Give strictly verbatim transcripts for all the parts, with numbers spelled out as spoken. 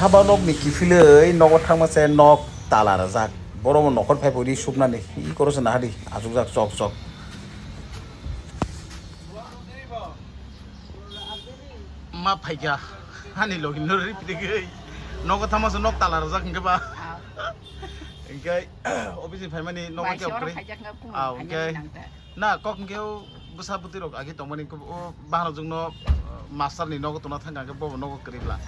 Haba nokni kiphilwi nogo thangma se nok tala rwjak. Borok bo nokhor phaibo ri supnani. Hi koro se nahadi achukjak chok chok. Ma phaikha hani logi no ri pidegwi nogo thangma se nok tala rwjak hinkhe ba. Hinkhe office ni phaimani nogo khe okri. Ah, hinkhe. Na, kok hinkhe o bwsa bwtwi rok agi tongmani hinkhe o bahanok jwngno, uh, master ni nogo tongna thangkha hinkhe bobo nogo kwrwi bla.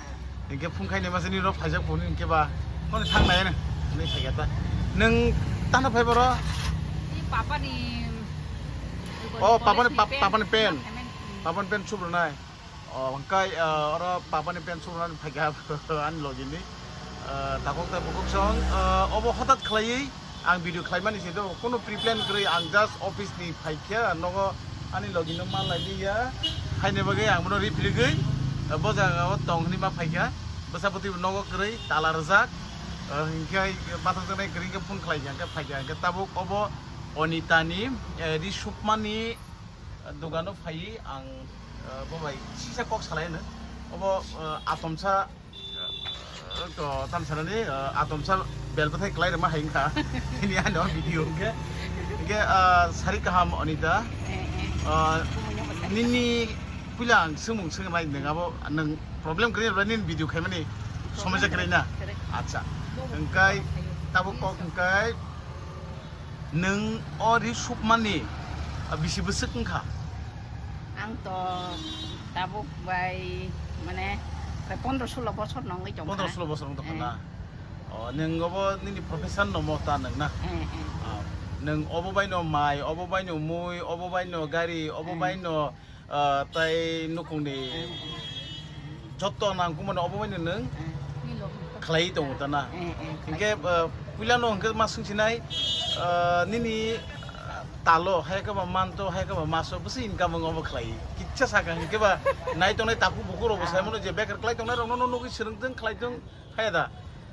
Hinkhe phung khaini masa nini rok phaijak phone hinkhe ba, hwnwi thang nai ano, hwnwi phaikha ta. Nwng tano phai boro? Ni papa ni. Oh, papa ni, pap-, papa ni pen. Papa ni pen subrwnai. Oh, hwnkhe, ah, oro papa ni pen subrwnani phaikha ani logi ni. Ah, takhuk tei bukhuk song, ah, obo hothat khlaiwi ang video khlaimani se do, kunu pre-plan kwrwi, ang just office ni phaikha, nogo ani logi no manlai liya, haini bagwi ang bono riphrigwi, ah, bo jaga o tong hwnwi ma phaikha, bwsa bwtwi bo nogo kwrwi tala rwjak, ah, hinkhe bathang jaknai kwrwi hinkhe phone khlaikha, hinkhe phaikha, hinkhe tabuk obo Onita ni, eh, ri supmani, ah, dogano phaiwi ang, ah, bo bai sisa kok salai hwno. Obo, ah, atomsa, ah, to tamo sanani, ah, atomsa bel bwthai kwlai rwma hai wngkha. Bini ani o video hwnkhe. Hwnkhe, ah, sari kaham Onita. Eh, eh. Ah, nini puila ang swngmung swngnai nwng abo nwng problem kwrwi nini video khaimani somajak kwrwi na? Kwrwi. Acha. Hwnkhe tabuk kok hwnkhe Nwng o ri supmani, ah, bisi bwswk wngkha? Ang to tabuk bai, mane, prai pondro sulo bosor no wngwi tongkha. Pondro sulo bosor wng tongkha na? O, nwng obo nini profession no mo ta nwng na? Eh, eh. Ah, nwng obo bai no mai, obo bai no mui, obo bai no gari, obo bai no ah, tai nukungni joto nangkukmano obo bai nwng khlai tongo ta na? Eh, eh, khlai tongo. Hinkhe, ah, puilano hinkhe ma swngsinai, ah, nini, ah, talo hai khe ba manto, hai khe ba maso bwswk income wng obo khlai? Kicha saka hinkhe ba nai tongnai takhuk bukhuk rokbo saimano je bekar khlai tongnai rokno nugwi swrwng tong khlai tong. Kaya da?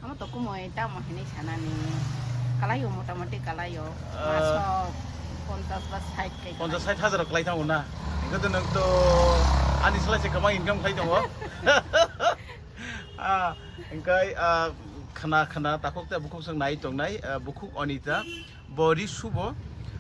Amo to kumui tamo hinui sanani. Kalaio, motamoti kalaio. Ah. Maso ponchas ba sait kai. Ponchas sait hajar klai thango na. Hingke to nwng to ani salai se kwbang income khlai tongo. Ah, hingke, ah, khna khna takhuk te bukhuk swng nai tongnai, ah, bukhuk Onita. Bo ri subo.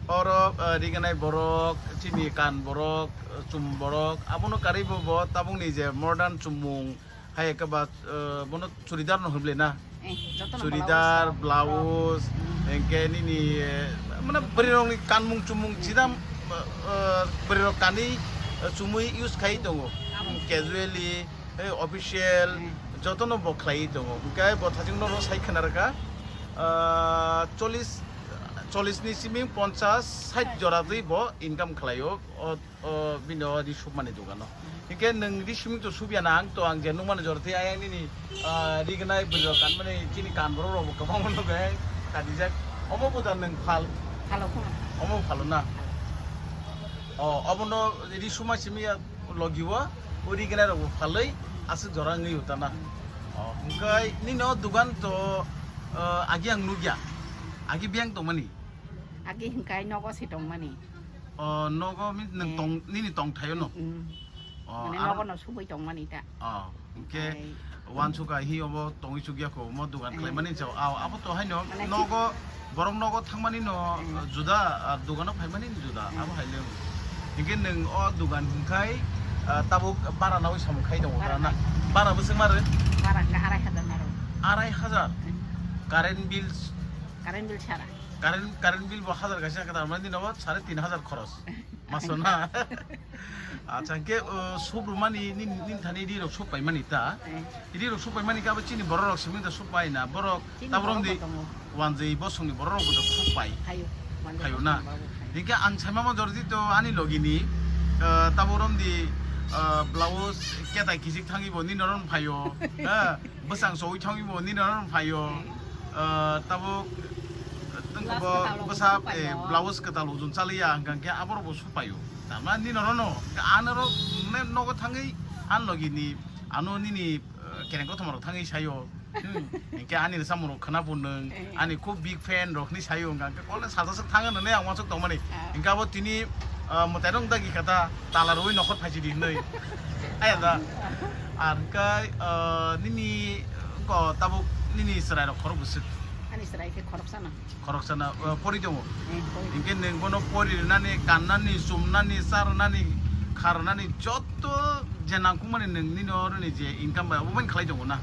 Oro, ah, riganai borok, chini kan borok, chum borok. Abono karwi bo, bo tabukni je modern chumung. Hai khe ba, eh, bono churidar no hwnle na? Eh, jotono churidar, blouse. Blouse, hmm, hingke nini, eh, mane bwrwi rokni kanmung chumung, hmm, chidam, eh, eh, bwrwi rok kanwi, eh, chumui use khai tongo. Abo. Casually, eh, official, hmm, jotono bo khlai tongo. Hingke bo thajing no sai khna rwkha, eh, chollish, chollish ni simi ponchas, sait, sait jora twi bo income khlaio. O, o, bini o ri supmani dogano. Hinkhe nwng ri simi to subya na ang to ang je nukmani jora tei ayang nini, ah, ri gnai bwrwi rok kanmani chini kan borok rok bo kwbangma nukgo hai kadijak. Omo bo da nwng phal? Phalo khuma. Omo phalo na? O, obono ri suma simi ya logi o, o ri gnai rok bo phalwi aswk jora wngwi utana. O, hinkhe nini o dogan to, ah, agi ang nukya. Agi biyang tongmani? Agi hinkhe nogo se tongmani. O, nogo means nwng, eh, tong, nini tongthaio no? Mm. O, mane aro nogo no subui tongmani ta. O, hingke ai, uansukha hi obo tongwi chukya kho, omo dogan, eh, khlaimani sao. Ao, abo to haino mane nogo, borok nogo thangmani no, eh, juda, ar dogano phaimani juda, eh, abo haile. Hingke nwng o dogan hingkhai, ah, tabuk bara nawi samung khai tongo, bara na? Bara bwswk ma rw? Bara hingke arai hajar ma rw. Arai hajar? Eh. Current bills? Current bill sara. Current, current bill bo hajar kaisa kwtal mani dino bo sare tin hajar khoros. Maso na. Acha, hingke, uh, subrumani nin, nin thani ri rok sup paimani ta. Eh. Ri rok sup paimani khe abo chini borok rok simi da sup pai na. Borok chini tabrom borok di bo tongo. Wanjwi bosongni borok rok bo da sup pai. Phaio. Wanjwi phaio na. Bosongni borok bo phaio. Hingke ang saimamo jordi to ani logini, uh, tabrom di, uh, blouse ketai kijik thangi bo ni noron phaio. Ha. Bwsang chowui thangwi bo nini norok phaio. Hmm. Ah, tabuk, ah, tungkha bo bwsa, eh, blouse kwtal ujun chaliya hwnkha khe aborok bo supaio. Tama nini norok no, anorok ne nogo thangwi, an logi ni, ano nini, ah, kereng kothoma rok thangwi saio. Hmm. Hinkhe ani samung rok khwna bo nwng, eh, ani khub big fan rok hinwi saio hwnkha khe, kole salsa swk thang hwnwi ang uansuk tongmani. Ah. Hinkhe abo tini, ah, mwtai rok dagi kha ta, tala rwui nokhor phaisidi hinwi. Aya da. Ar hwnkhe, ah, nini, Ko tabuk nini chwrairok khorok bwswk? Ani chwrai khe khoroksano. Khoroksano, eh, pori tongo? Eh, pori. Hinkhe nwng bono pori rwnani, kannani, chumnani, charwnani, kharnani jotto je nangkukmani nwng nini oroni je income bai obo mani khlai tongo na?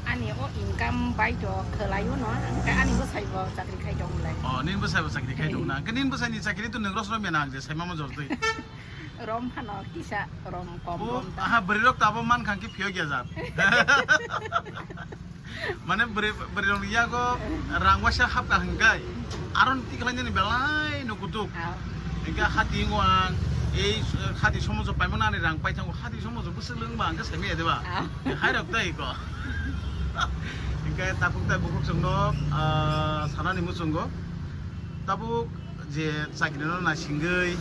Ani o income bai to khwlaio no, hinkhe ani bwsai bo chakri khai tongo lai. Oh, nini bwsai bo chakri khai tongo na? Hinkhe nini bwsaini chakri to nwng rosro mena ang je saimama jortwi. Rom phano kisa rom kom. Bo rom ta. Aha bwrwi rok tabo man khang khe phiyok ya jat. Mane bwrwi, bwrwi rok ni yago rang waisa hap ka hwnkhe aron tikhlai nani belai no kutuk. Ah. Hwnkhe hati ngo ang ei hati somo jo paimano ani rang pai thango, hati somo jo bwswk lwng ba hwnkhe saimaya de ba. Ah. Hai rok tai ko. Hwnkhe takhuk tai bukhuk chwng no, ah, sanani muchungo. Tabuk je chakri no naisingwi,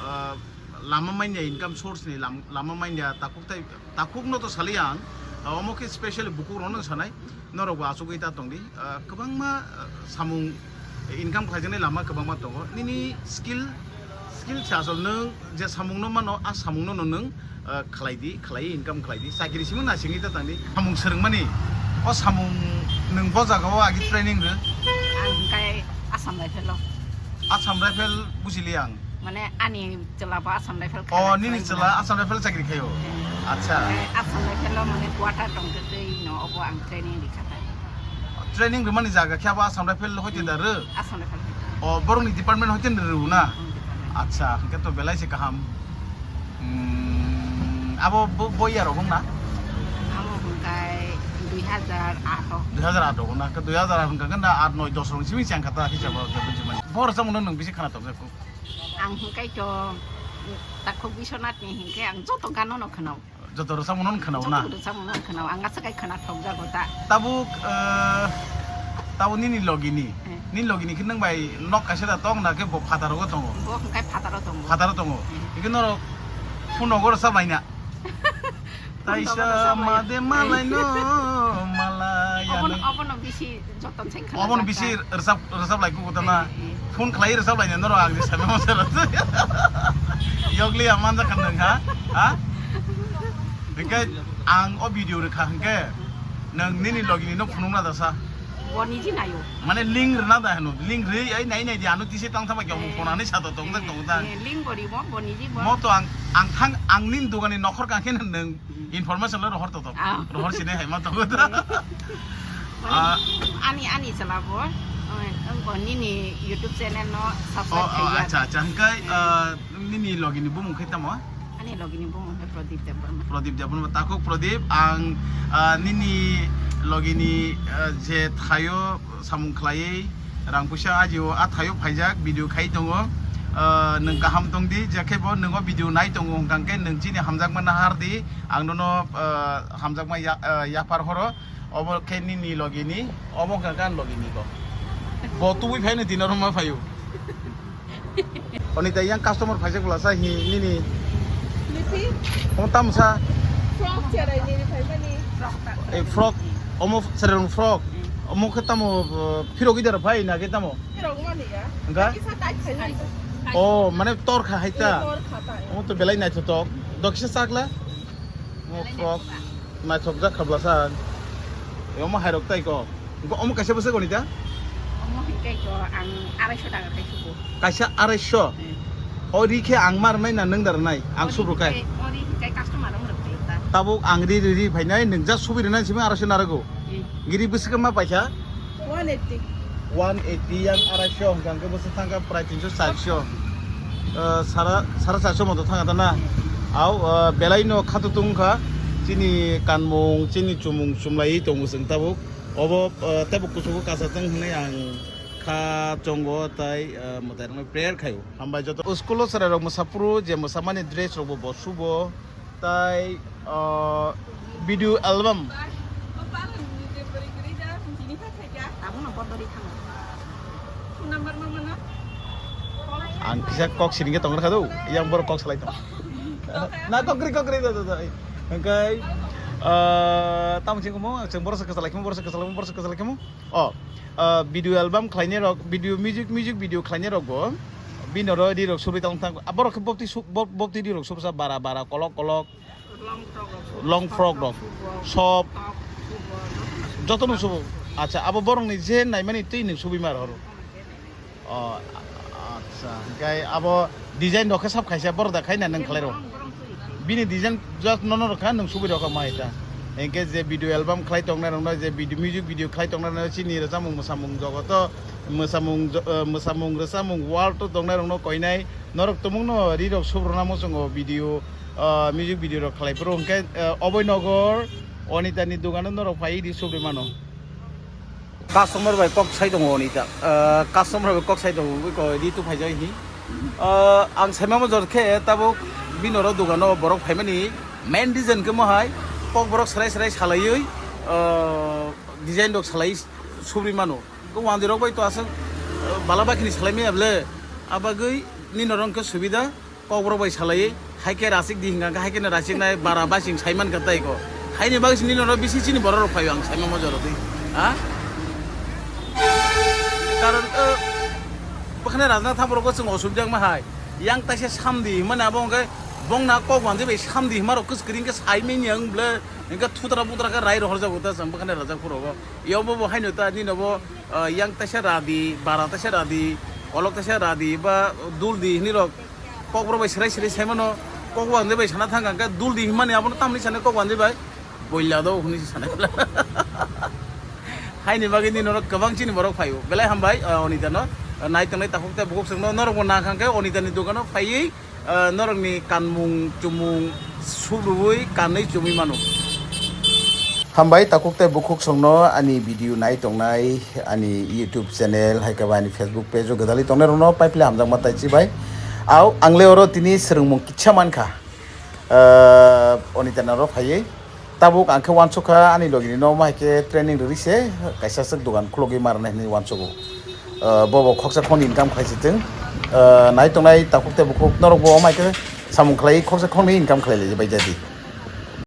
ah, lama manya, income source ni lam-, lama manya takhuk tai, takhuk no to sali ang, ah, omo khe specially bukhuk rok no sanai, norok bo achugwi ta tong di, ah, kwbangma, ah, samung income khlaijaknai lama kwbangma tongo. Nini skill, skill se asol nwng je samung no mano, a samung no nwng ah, khlai di, khlai income khlai di, chakri simi naisingwi ta tang di. Samung swrwngmani, o samung nwng bo jaga o agi training rw? Ang hwnkhe Assam Rifle o. Assam Rifle bujili ang. Mane ani chwla bo Assam Rifle. Oh, khlai-, nini khlai chwla mano. Assam Rifle chakri khaio? Hmm. Acha. Hwnkhe Assam Rifle o mane quarter tong twi no obo ang training rikha ta. Training rwmani jaga khe abo Assam Rifle hoite da rw? Assam Rifle hoite. Oh, borokni department hoite rw na? Hmm, department. Acha, hwnkhe to belai se kaham. Hmm, abo bo, bo year rok wng na? Amo hwnkhe dui hazar aat o. Dui hazar aat o wng na? Khe dui hazar aat hwnkha khe na aat, noi, dos rok simi chang kha ta hisab rok khe bujimani. Bo rwchapmung no nwng bisi khna tokjak kuk? Ang hwnkhe to takhuk Biswanath ni hwnkhe ang joto gano no khwnao. Joto rwchapmung no khwnao na? Joto rwchapmung no khwnao. Ang aswk kai khwna thokjago ta. Tabuk, eh, tabuk nini logini. Eh. Nini logini khe nwng bai nok kaisa da tong na khe bo phataro go tongo? Bo hwnkhe phataro tongo. Phataro tongo. Eh. Hwnkhe norok phone nogo rwchap laina. Phone nogo rwchap laina. Taisa made malai no malai. Obono, obono bisi joton sai khwna. Obono bisi rwchap, rwchap lai kugo ta na. Eh, eh. Phone khlai rwchap laina norok ang je sabi masa rwchap. Yogli amanja khan nwng ha? Ha? Hwnkhe ang o video rwkha hwnkhe nwng nini logini no phunukna da sa. Bo niji naio. Mane link rwna da heno, link rwi ai nai nai di ano tise tang thama khe omo phone ani sato tong tak tong ta. Eh, link bo rimo, bo niji bo. Mo to ang, ang thang, ang nini dogani nokhor kang khe nwng information lo rohor to to. Ah. Rohor sini hai ma to ta. Mane ani, ani chwla bo, eh, ang bo nini YouTube channel no subscribe khai ya. Oh, oh, acha, acha. Hwnkhe, eh, nini logini bumung khe tamo? Ani logini bumung khe Pradip Debbarma. Pradip Debbarma. Takhuk Pradip, ang, ah, nini logini, ah, je thaio samung khlaiwi rang puisa ajio a thaio phaijak video khai tongo. Ah, nwng kaham tong di, je khe bo nwng o video nai tongo hwnkha khe nwng chini hamjakma nahar di, ang nono, ah, hamjakma ya-, ah, yaphar horo. Obo khe nini logini, obo wngkha khe ani logini bo. Bo tubui phaino tini oro ma phaio. Oni tai yang customer phaijak bwla sa hi nini. Lithi. Omo tamo sa? Frock cherai nini phaimani. Eh, frock. Omo cherai rong frock. Omo khe tamo, uh, phirogwi dara phai na khe tamo? Phirogmani ya. Hwnkha? Kisa tight phaimani. Oh, mane tor kha hai ta? Eh, tor kha ta. Omo to belai naithotok. Dokisa chakla? Omo frock. Naithok jak kha bwlasa. Omo hairok tai ko. Omo kaisa bwswk goni ta? Omo hinkhe ko ang arai sho taka khai sugo. Kaisa arai sho? Hmm. O ri khe ang ma rwnai na nwng da rwnai? Ang sub rwkai. O ri hinkhe customer rok rwkai ta. Tabuk ang ri ri ri phainai, nwng ja subi rwnai simi arai sho narago. Hmm. Giri bwswk ma paikha? One eighty. One eighty yang arai sho hwnkha hwnkhe bwswk thangkha prai tin sho char sho. Eh, sara, sara char sho moto thangkha ta na? Au, eh, belai no khato tongkha. Chini kanmung, chini chumung chumlaiwi tongo chwng tabuk. Obo, eh, teibo kuchugo kasa tong hwnwi ang kha chongo tai, eh, mwtai rokno prayer khaio. Hambai joto. School o chwrai rok mwsa phuru je mwsamani dress rokbo bo subo. Tai, ah, video album. Abono bodori thango. Ang kisa kok siring khe tongkha do, yang borok kok salai tong. Na kokri kokri do do do. Hwnkhe, ah, tamo chikmo, chwng borok se kwchalaikmo, borok se kwchalaikmo, borok se kwchalaikmo. Oh, ah, video album khlainai rok, video music, music video khlainai rok bo bini oro ri rok subrwi tong thang. Borok khe bopti su-, bop-, bopti ri rok subsa bara bara kolok kolok. Long frock rok, long frock rok, sob. Top, top, top, Joto no subo. Acha, abo borok ni je naimani twi nwng subui mar horo. O, a-, acha. Hinkhe abo design rok khe sab khaisa borok da khaina nwng khlai rw. Bini design just nono rw kha nwng subui rw kha ma eta. Hinkhe je video album khlai tongnai rok no, je video, music video khlai tongnai rok no chini rwchapmung mwsamung jogoto, mwsamung jo-, eh, mwsamung rwchapmung world o tongnai rok no koinai norok tumung no ri rok sub rwna muchungo video, ah, music video rok khlai phuru hinkhe, eh, Oboi Nogor Onita ni dogano norok phai di sub rw mano. Customer bai kok sai tongo Onita. Ah, customer bai kok sai tongo, ui ko di tu phai jai hi. Ah, ang sai mamo jor khe tabuk bini oro dogano borok phaimani main reason khe mo hai kok borok serai serai salaiwi, ah, design rok salai sub rw mano. Ko wanjwi rok bai to aswk, ah, bala bakhini salai maya ble. Abagwi nini oro hwnkhe subida. Kokborok bai salai, hai khe rachik di hingka, hai khe no rachik nai bara basing sai man kha tai ko. Haini bagwi sini noro bisi chini borok rok phaio ang sai mamo joro di. Ha? Karon, eh, bwkhani rajna thaborok bo chwng osubida wngma hai. Yang taisa samdi himani abo hwnkhe bongna kok manjwi bai samdi hima rok kwchwkring khe sai manya wng ble, hingke thutra butra khe rai rohor jago ta chwng bwkhani rajak phuru go. Yobo bo haino ta nini bo, eh, yang taisa radi, bara taisa radi, kolok taisa radi ba dul di hini rok. Kokborok bai serai serai sai mano, kok wanjwi bai sana thang kha, dul di himani abono tamni sana kok wanjwi bai, boila do hwnwi se sana. Haini bagwi nini norok kwbang chini borok phaio. Belai hambai, ah, Onita no, ah, nai tongnai takhuk tei bukhuk chwngno, norok bo na kha khe Onita ni dogano phaiwi, ah, norok ni kanmung, chumung, subrubui, kanwi chumui mano. Hambai takhuk tei bukhuk chwngno ani video nai tongnai. Ani YouTube channel, hai khe bo ani Facebook page o gwdalwi tongnai rokno pai pili hamjakma tai chibai. Au, ang le oro tini swrwngmung kisa man kha. Ah, Onita naro phaiwi. Tabuk ang khe uansuk kha ani logi ni no, omo hai khe training rwrwi se kaisa swk dogan khulogwi ma rwnai hinwi uansugo. Ah, bo bo khoksa khoni income khlai se chwng. Ah, nai tongnai takhuk tei bukhuk norok bo omo hai khe samung khlai khoksa khoni income khlai lai bai jadi.